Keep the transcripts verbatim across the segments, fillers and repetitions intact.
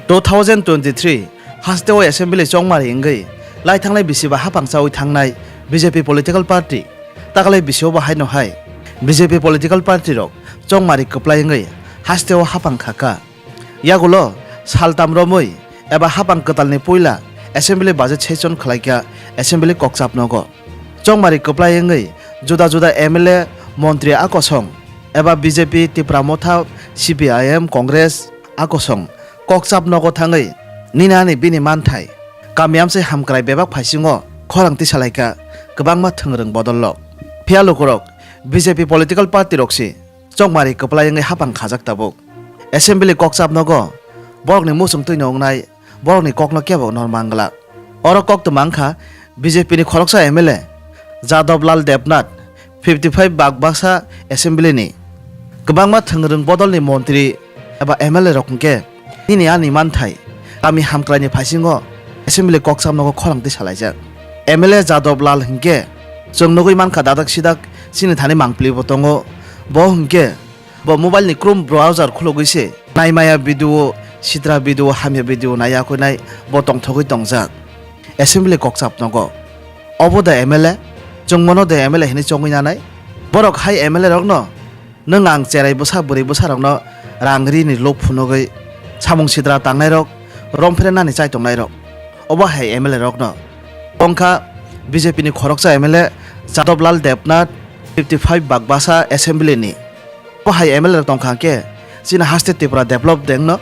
Two thousand twenty-three hasteo assembly chongmari wngwi lai thangnai bisi ba hapang chawi thangnai B J P political party takalai bisio bo haino hai B J P political party rok chongmari kwplai wngwi hasteo hapang khaka. Yagulo saltam romwi eba hapang kwtalni puila assembly budget session khlaikha assembly kokchap nogo. Chongmari kwplai wngwi juda juda M L A, montri a kosong eba B J P, Tipra Motha, C P I M, Congress a kosong kokchap nogo thangwi nini ani bini manthai kami amchai hamkrai bebak phaisingo khorang tisalaikha kwbangma thwngrwng bodol rok. Phiya lukurok B J P political party rok si chongmari kwplai wngwi hapang khajak tabuk. Assembly kokchap nogo borokni muchung twino wngnai, borokni kokno kebo nor manglak. Oro koktwma wngkha B J P ni khoroksa M L A Jadab Lal Debnath, fifty five bak baksa assembly ni. Kwbangma thwngrwng bodolni montri eba M L A rok hwnkhe nini ani manthai kami hamkraini phaisingo assembly kokchap nogo khorang tisalaijak. M L A Jadab Lal hwnkhe chwng nugwi mankha dadak sidak chini thani mangpili bo tongo. Bo hwnkhe bo mobile ni Chrome browser khulugwi se naimaya video, sitra video, hamya video naiya koi nai bo tongthogwi tongjak assembly kokchap nogo. Obo da M L A, chwng bono da M L A hinwi chongwi nanai. Borok hai M L A rokno nwng ang cherai bwsa bwrwi bwsa rokno rang rini lob phunugwi samung sitra tangnai rok, romphrenani chai tongnai rok. Obo hai M L A rokno tongkha B J P ni khoroksa M L A Jadab Lal Debnath, fifty five bak basa assembly ni. Bo hai M L A rok tongkha hwnkhe chini haste Tripura develop de wngno,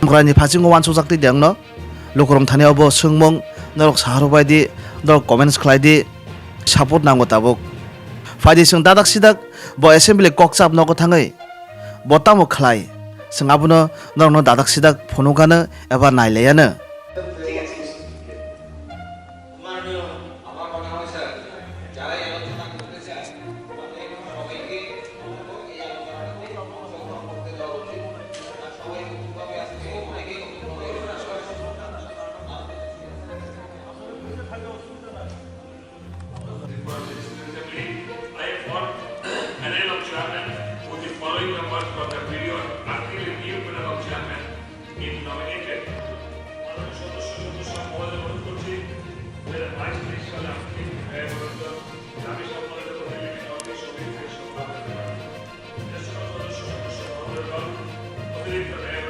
hamkraini phasingo uansukjak twi de wngno. Lukurok thani obo swngmung norok saharw bai di, norok comments khlai di, support nango tabuk. Phaidi chwng dadak sidak bo assembly kokchap nogo thangwi bo tamo khlai, chwng abono norokno dadak sidak phunukgano eba nailaiano. I appoint panel of chairman with the following members for the period until a new panel of chairman is nominated. মাননীয় সদস্য সদস্য মহোদয় অনুরোধ করছি, দুই হাজার বাইশ তেইশ সালে আপনি ব্যয় বরাদ্দ দাবি সম্পর্কিত প্রতিবেদন সমিতির সভাপতি অতিরিক্ত ব্যয়